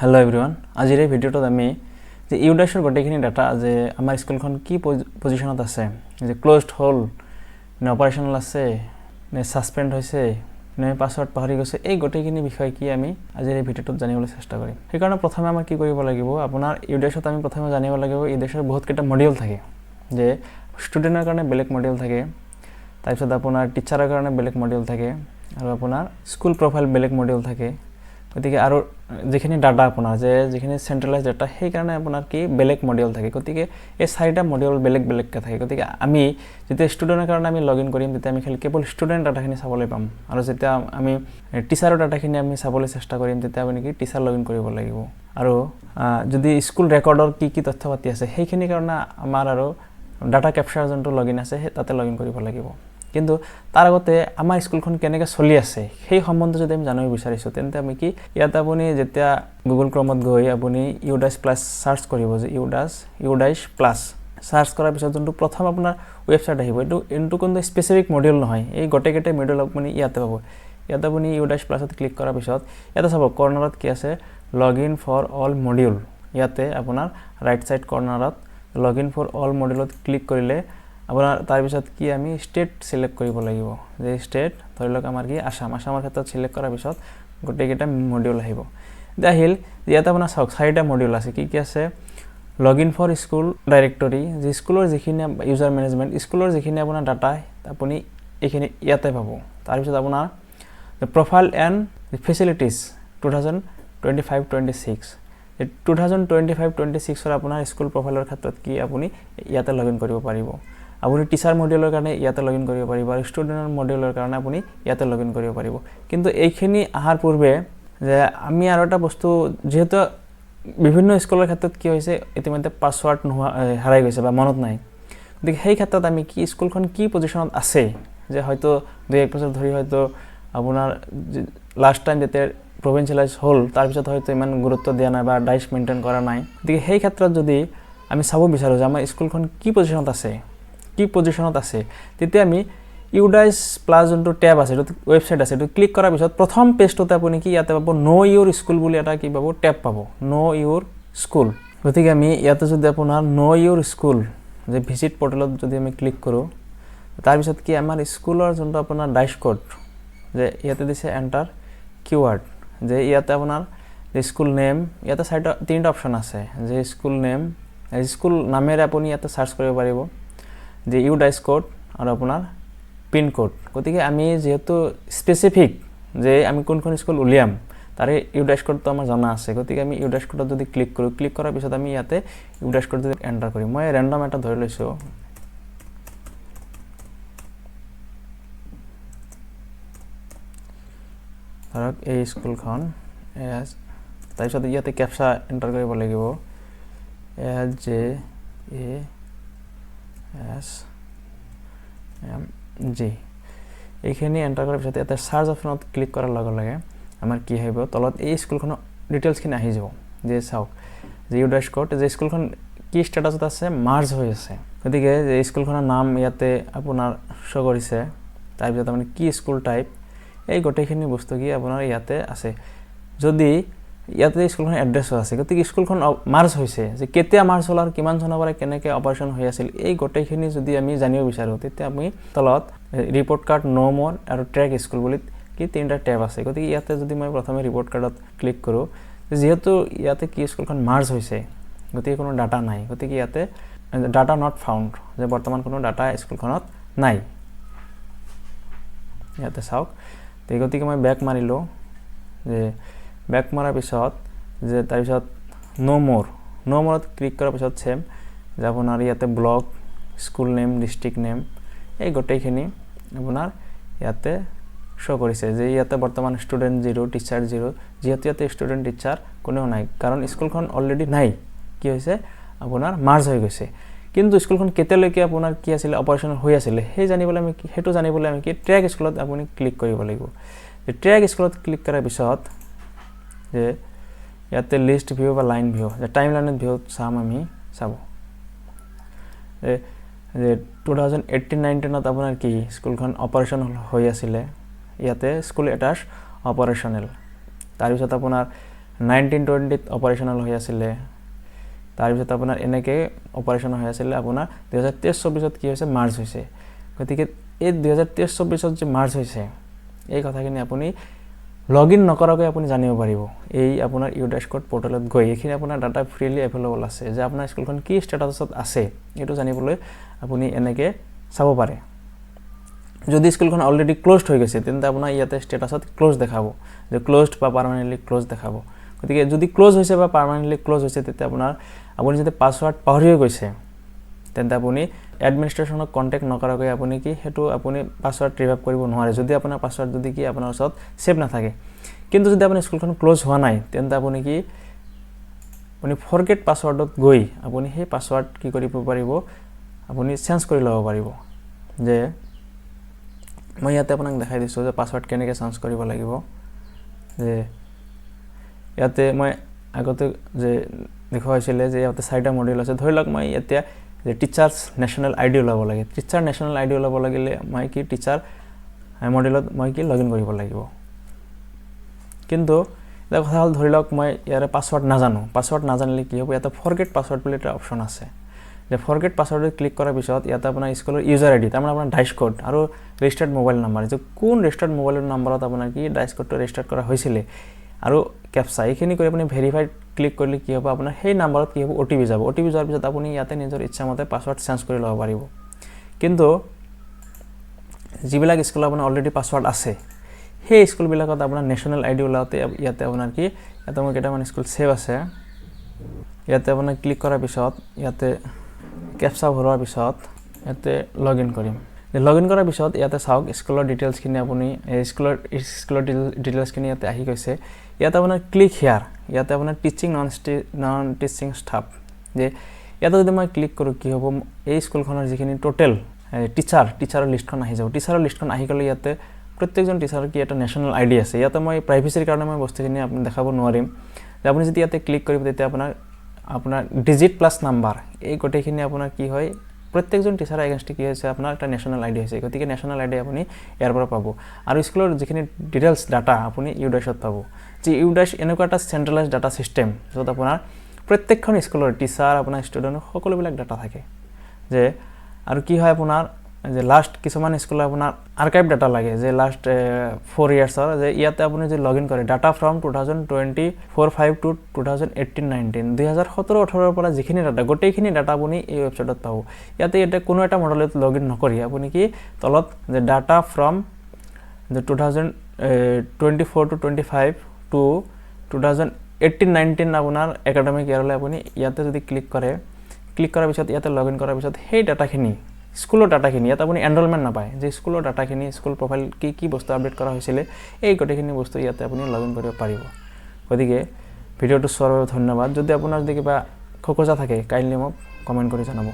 Hello' everyone, আজিৰ এই ভিডিঅ'টোত আমি যে ইউডাইছৰ গোটেইখিনি ডাটা, যে আমাৰ স্কুলখন কি পজিশ্যনত আছে, যে ক্ল'জড হ'ল নে অপাৰেশ্যনেল আছে নে ছাছপেণ্ড হৈছে নে পাছৱৰ্ড পাহৰি গৈছে, এই গোটেইখিনি বিষয় কি আমি আজিৰ এই ভিডিঅ'টোত জানিবলৈ চেষ্টা কৰিম। সেইকাৰণে প্ৰথমে আমাৰ কি কৰিব লাগিব, আপোনাৰ ইউডাইছত আমি প্ৰথমে জানিব লাগিব ইউডাইছৰ বহুতকেইটা মডিউল থাকে, যে ষ্টুডেণ্টৰ কাৰণে বেলেগ মডিউল থাকে, তাৰপিছত আপোনাৰ টিচাৰৰ কাৰণে বেলেগ মডিউল থাকে, আৰু আপোনাৰ স্কুল প্ৰফাইল বেলেগ মডিউল থাকে। গতিকে আৰু যিখিনি ডাটা আপোনাৰ যে যিখিনি চেণ্ট্ৰেলাইজ ডাটা, সেইকাৰণে আপোনাৰ কি বেলেগ মডিউল থাকে। গতিকে এই চাৰিটা মডিউল বেলেগ বেলেগকৈ থাকে। গতিকে আমি যেতিয়া ষ্টুডেণ্টৰ কাৰণে আমি লগ ইন কৰিম, তেতিয়া আমি খালি কেৱল ষ্টুডেণ্ট ডাটাখিনি চাবলৈ পাম, আৰু যেতিয়া আমি টিচাৰৰ ডাটাখিনি আমি চাবলৈ চেষ্টা কৰিম, তেতিয়া আমি কি টিচাৰ লগ ইন কৰিব লাগিব। আৰু যদি স্কুল ৰেকৰ্ডৰ কি কি তথ্য পাতি আছে, সেইখিনিৰ কাৰণে আমাৰ আৰু ডাটা কেপচাৰ যোনটো লগ ইন আছে, সেই তাতে লগ ইন কৰিব লাগিব। কিন্তু তাৰ আগতে আমাৰ স্কুলখন কেনেকৈ চলি আছে সেই সম্বন্ধে যদি আমি জানিব বিচাৰিছোঁ, তেন্তে আমি কি ইয়াত আপুনি যেতিয়া গুগল ক্ৰমত গৈ আপুনি ইউডাইছ প্লাছ চাৰ্চ কৰিব, যে ইউডাইছ প্লাছ চাৰ্চ কৰাৰ পিছত যোনটো প্ৰথম আপোনাৰ ৱেবছাইট আহিব, এইটো কোনো স্পেচিফিক মডিউল নহয়, এই গোটেইকেইটা মডিউল আপুনি ইয়াতে পাব। ইয়াতে আপুনি ইউডাইছ প্লাছত ক্লিক কৰাৰ পিছত ইয়াতে চাব কৰ্ণাৰত কি আছে, log in for all module. ইয়াতে আপোনাৰ ৰাইট ছাইড কৰ্ণাৰত লগ ইন ফৰ অল মডিউলত ক্লিক কৰিলে আপোনাৰ তাৰপিছত কি আমি ষ্টেট ছিলেক্ট কৰিব লাগিব, যে ষ্টেট ধৰি লওক আমাৰ কি আছাম, আছামৰ ক্ষেত্ৰত ছিলেক্ট কৰাৰ পিছত গোটেইকেইটা মডিউল আহিব। এতিয়া আহিল, ইয়াতে আপোনাৰ চাওক চাৰিটা মডিউল আছে, কি কি আছে, log in for school directory, যে স্কুলৰ যিখিনি ইউজাৰ মেনেজমেণ্ট, স্কুলৰ যিখিনি আপোনাৰ ডাটা আপুনি এইখিনি ইয়াতে পাব। তাৰপিছত আপোনাৰ profile and facilities 2025-26, 2025-26ৰ আপোনাৰ স্কুল প্ৰফাইলৰ ক্ষেত্ৰত কি আপুনি ইয়াতে লগ ইন কৰিব পাৰিব। আপুনি টিচাৰ মডিউলৰ কাৰণে ইয়াতে লগ ইন কৰিব পাৰিব, আৰু ষ্টুডেণ্টৰ মডিউলৰ কাৰণে আপুনি ইয়াতে লগ ইন কৰিব পাৰিব। কিন্তু এইখিনি অহাৰ পূৰ্বে যে আমি আৰু এটা বস্তু, যিহেতু বিভিন্ন স্কুলৰ ক্ষেত্ৰত কি হৈছে, ইতিমধ্যে পাছৱৰ্ড নোহোৱা হেৰাই গৈছে বা মনত নাই, গতিকে সেই ক্ষেত্ৰত আমি কি স্কুলখন কি পজিশ্যনত আছে, যে হয়তো 2-1 বছৰ ধৰি হয়তো আপোনাৰ লাষ্ট টাইম যেতিয়া প্ৰভিঞ্চিয়েলাইজ হ'ল তাৰপিছত হয়তো ইমান গুৰুত্ব দিয়া নাই বা ডাইচ মেইনটেইন কৰা নাই। গতিকে সেই ক্ষেত্ৰত যদি আমি চাব বিচাৰোঁ যে আমাৰ স্কুলখন কি পজিশ্যনত আছে, তেতিয়া আমি ইউডাইছ প্লাছ যোনটো টেব আছে, এইটো ৱেবছাইট আছে, এইটো ক্লিক কৰাৰ পিছত প্ৰথম পেজটোতে আপুনি কি ইয়াতে পাব, ন' ইউৰ স্কুল বুলি এটা কি পাব, টেব পাব, ন' ইউৰ স্কুল। গতিকে আমি ইয়াতে যদি আপোনাৰ ন' ইউৰ স্কুল যে ভিজিট পৰ্টেলত যদি আমি ক্লিক কৰোঁ, তাৰপিছত কি আমাৰ স্কুলৰ যোনটো আপোনাৰ ডাইচ কোড, যে ইয়াতে দিছে এণ্টাৰ কিৱাৰ্ড, যে ইয়াতে আপোনাৰ স্কুল নেম, ইয়াতে তিনিটা অপশ্যন আছে, যে স্কুল নেম, স্কুল নামেৰে আপুনি ইয়াতে চাৰ্চ কৰিব পাৰিব, যে ইউ ডাইচ কোড আৰু আপোনাৰ পিন কোড। গতিকে আমি যিহেতু স্পেচিফিক যে আমি কোনখন স্কুল উলিয়াম, তাৰে ইউ ডাইচ কোডটো আমাৰ জনা আছে, গতিকে আমি ইউ ডাইচ কোডত যদি ক্লিক কৰোঁ, ক্লিক কৰাৰ পিছত আমি ইয়াতে ইউ ডাইচ কোড যদি এণ্টাৰ কৰিম, মই ৰেণ্ডম এটা ধৰি লৈছোঁ, ধৰক এই স্কুলখন এছ, তাৰপিছত ইয়াতে কেপচা এণ্টাৰ কৰিব লাগিব, S J A S M G, এইখিনি এণ্টাৰ কৰাৰ পিছত ইয়াতে চাৰ্চ অপশ্যনত ক্লিক কৰাৰ লগে লগে আমাৰ কি আহিব, তলত এই স্কুলখনৰ ডিটেইলছখিনি আহি যাব। যে চাওক যে ইউ ডাইচ কোড, যে স্কুলখন কি ষ্টেটাছত আছে, মাৰ্জ হৈ আছে, গতিকে যে স্কুলখনৰ নাম ইয়াতে আপোনাৰ শ্ব' কৰিছে, তাৰপিছত আপোনাৰ কি স্কুল টাইপ, এই গোটেইখিনি বস্তু কি আপোনাৰ ইয়াতে আছে। যদি ইয়াতে স্কুলখনৰ এড্ৰেছো আছে, গতিকে স্কুলখন মাৰ্জ হৈছে, যে কেতিয়া মাৰ্জ হ'ল আৰু কিমান চনৰ পৰা কেনেকৈ অপাৰেশ্যন হৈ আছিল, এই গোটেইখিনি যদি আমি জানিব বিচাৰোঁ, তেতিয়া আমি তলত ৰিপৰ্ট কাৰ্ড, ন' মোৰ আৰু ট্ৰেক স্কুল বুলি কি তিনিটা টেব আছে। গতিকে ইয়াতে যদি মই প্ৰথমে ৰিপৰ্ট কাৰ্ডত ক্লিক কৰোঁ, যিহেতু ইয়াতে কি স্কুলখন মাৰ্জ হৈছে, গতিকে কোনো ডাটা নাই, গতিকে ইয়াতে ডাটা not found, যে বৰ্তমান কোনো ডাটা স্কুলখনত নাই। ইয়াতে চাওক, গতিকে মই বেক মাৰিলোঁ, যে বেক মৰাৰ পিছত যে তাৰপিছত ন' মোৰ, ন' মৰত ক্লিক কৰাৰ পিছত ছেম যে আপোনাৰ ইয়াতে block, school name, district name, এই গোটেইখিনি আপোনাৰ ইয়াতে শ্ব' কৰিছে, যে ইয়াতে বৰ্তমান ষ্টুডেণ্ট জিৰ', টিচাৰ জিৰ', যিহেতু ইয়াতে ষ্টুডেণ্ট টিচাৰ কোনেও নাই, কাৰণ স্কুলখন অলৰেডি নাই, কি হৈছে আপোনাৰ মাৰ্জ হৈ গৈছে। কিন্তু স্কুলখন কেতিয়ালৈকে আপোনাৰ কি আছিলে, অপাৰেশ্যন হৈ আছিলে, সেই জানিবলৈ আমি কি, সেইটো জানিবলৈ আমি কি ট্ৰেক স্কুলত আপুনি ক্লিক কৰিব লাগিব। ট্ৰেক স্কুলত ক্লিক কৰাৰ পিছত যে ইয়াতে লিষ্ট ভিউ বা লাইন ভিউ, যে টাইম লাইনত ভিউত চাম আমি, চাব যে 2018-19ত আপোনাৰ কি স্কুলখন অপাৰেশ্যন হৈ আছিলে, ইয়াতে স্কুল এটাচ অপাৰেশ্যনেল। তাৰপিছত আপোনাৰ 19-20ত অপাৰেশ্যনেল হৈ আছিলে। তাৰপিছত আপোনাৰ এনেকৈ অপাৰেশ্যন হৈ আছিলে। আপোনাৰ 2023-24ত কি হৈছে? মাৰ্জ হৈছে। গতিকে এই 2023-24ত যে মাৰ্জ হৈছে, এই কথাখিনি আপুনি লগ ইন নকৰাকৈ আপুনি জানিব পাৰিব এই আপোনাৰ ইউ ডাইছ কোড পৰ্টেলত গৈ। এইখিনি আপোনাৰ ডাটা ফ্ৰীলি এভেইলেবল আছে যে আপোনাৰ স্কুলখন কি ষ্টেটাছত আছে, এইটো জানিবলৈ আপুনি এনেকৈ চাব পাৰে। যদি স্কুলখন অলৰেডি ক্ল'জড হৈ গৈছে, তেন্তে আপোনাৰ ইয়াতে ষ্টেটাছত ক্ল'জ দেখাব, যে ক্ল'জড বা পাৰ্মানেণ্টলি ক্ল'জ দেখাব। গতিকে যদি ক্ল'জ হৈছে বা পাৰ্মানেণ্টলি ক্ল'জ হৈছে, তেতিয়া আপুনি যদি পাছৱাৰ্ড পাহৰিও গৈছে, তেন্তে আপুনি এডমিনিষ্ট্ৰেশ্যনক কণ্টেক্ট নকৰাকৈ আপুনি কি সেইটো আপুনি পাছৱাৰ্ড ৰিভাইভ কৰিব নোৱাৰে, যদি আপোনাৰ পাছৱাৰ্ড যদি কি আপোনাৰ ওচৰত ছেভ নাথাকে। কিন্তু যদি আপোনাৰ স্কুলখন ক্ল'জ হোৱা নাই, তেন্তে আপুনি কি আপুনি ফৰগেট পাছৱাৰ্ডত গৈ আপুনি সেই পাছৱাৰ্ড কি কৰিব পাৰিব? আপুনি চেঞ্জ কৰি ল'ব পাৰিব। যে মই ইয়াতে আপোনাক দেখাই দিছোঁ যে পাছৱাৰ্ড কেনেকৈ চেঞ্জ কৰিব লাগিব। যে ইয়াতে মই আগতে যে দেখুওৱা হৈছিলে যে ইয়াতে চাৰিটা মডিউল আছে। ধৰি লওক মই এতিয়া যে টিচাৰ্ছ নেশ্যনেল আই ডি ওলাব লাগে। টিচাৰ নেশ্যনেল আই ডি ওলাব লাগিলে মই কি টিচাৰ মডিউলত মই কি লগ ইন কৰিব লাগিব। কিন্তু এতিয়া কথা হ'ল, ধৰি লওক মই ইয়াৰে পাছৱাৰ্ড নাজানো। পাছৱাৰ্ড নাজানিলে কি হ'ব? ইয়াতে ফৰগেট পাছৱাৰ্ড বুলি এটা অপশ্যন আছে, যে ফৰগেট পাছৱাৰ্ডত ক্লিক কৰাৰ পিছত ইয়াতে আপোনাৰ স্কুলৰ ইউজাৰ আই ডি, তাৰমানে আপোনাৰ ডাইচ কোড আৰু ৰেজিষ্টাৰ্ড মোবাইল নাম্বাৰ, যে কোন ৰেজিষ্টাৰ্ড মোবাইলৰ নাম্বাৰত আপোনাৰ কি ডাইচ কোডটো ৰেজিষ্টাৰ্ড কৰা হৈছিলে, আৰু কেপচা, এইখিনি কৰি আপুনি ভেৰিফাইড ক্লিক কৰিলে কি হ'ব? আপোনাৰ সেই নাম্বাৰত কি হ'ব? অ' টি পি যাব। অ' টি পি যোৱাৰ পিছত আপুনি ইয়াতে নিজৰ ইচ্ছামতে পাছৱাৰ্ড চেঞ্জ কৰি ল'ব পাৰিব। কিন্তু যিবিলাক স্কুলত আপোনাৰ অলৰেডি পাছৱাৰ্ড আছে, সেই স্কুলবিলাকত আপোনাৰ নেশ্যনেল আই ডি ওলাওঁতে ইয়াতে আপোনাৰ কি ইয়াতে মোৰ কেইটামান স্কুল ছেভ আছে। ইয়াতে আপোনাৰ ক্লিক কৰাৰ পিছত, ইয়াতে কেপচা ভৰোৱাৰ পিছত ইয়াতে লগ ইন কৰিম। লগ ইন কৰাৰ পিছত ইয়াতে চাওক, স্কুলৰ ডিটেইলছখিনি আপুনি স্কুলৰ ডিটেইলছখিনি ইয়াতে আহি গৈছে। ইয়াতে আপোনাৰ ক্লিক হেয়াৰ, ইয়াতে আপোনাৰ টিচিং, নন টিচিং ষ্টাফ, যে ইয়াতে যদি মই ক্লিক কৰোঁ কি হ'ব? এই স্কুলখনৰ যিখিনি টোটেল টিচাৰৰ লিষ্টখন আহি যাব। টিচাৰৰ লিষ্টখন আহি গ'লে ইয়াতে প্ৰত্যেকজন টিচাৰৰ কি এটা নেশ্যনেল আই ডি আছে। ইয়াতে মই প্ৰাইভেচিৰ কাৰণে মই বস্তুখিনি আপুনি দেখাব নোৱাৰিম। যে আপুনি যদি ইয়াতে ক্লিক কৰিব, তেতিয়া আপোনাৰ ডিজিট প্লাছ নাম্বাৰ, এই গোটেইখিনি আপোনাৰ কি হয়, প্ৰত্যেকজন টিচাৰৰ এগেইনষ্টে কি হৈছে, আপোনাৰ এটা নেশ্যনেল আই ডি হৈছে। গতিকে নেশ্যনেল আই ডি আপুনি ইয়াৰ পৰা পাব আৰু স্কুলৰ যিখিনি ডিটেইলছ ডাটা আপুনি ইউ ডাইছত পাব। যে ইউ ডাইছ এনেকুৱা এটা চেণ্ট্ৰেলাইজ ডাটা ছিষ্টেম, য'ত আপোনাৰ প্ৰত্যেকখন স্কুলৰ টিচাৰ, আপোনাৰ ষ্টুডেণ্টৰ সকলোবিলাক ডাটা থাকে। যে আৰু কি হয় আপোনাৰ, যে লাষ্ট কিছুমান স্কুলত আপোনাৰ আৰ্কাইভ ডাটা লাগে, যে লাষ্ট 4 ইয়াৰ্ছৰ, যে ইয়াতে আপুনি যদি লগ ইন কৰে, data from 2024-5 to 2018-19, 2017-18ৰ পৰা যিখিনি ডাটা, গোটেইখিনি ডাটা আপুনি এই ৱেবছাইটত পাব। ইয়াতে কোনো এটা মডেলত লগ ইন নকৰি আপুনি কি তলত যে data from যে 2024 to 25 to 2018-19 আপোনাৰ একাডেমিক ইয়াৰলৈ আপুনি ইয়াতে যদি ক্লিক কৰে, ক্লিক কৰাৰ পিছত ইয়াতে লগ ইন কৰাৰ পিছত সেই ডাটাখিনি, স্কুলৰ ডাটাখিনি, ইয়াত আপুনি এনৰলমেণ্ট নাপায়, যে স্কুলৰ ডাটাখিনি, স্কুল প্ৰফাইল, কি কি বস্তু আপডেট কৰা হৈছিলে, এই গোটেইখিনি বস্তু ইয়াতে আপুনি লগ ইন কৰিব পাৰিব। গতিকে ভিডিঅ'টো চোৱাৰ বাবে ধন্যবাদ। যদি আপোনাৰ যদি কিবা খোকোজা থাকে, কাইণ্ডলি মোক কমেণ্ট কৰি জনাব।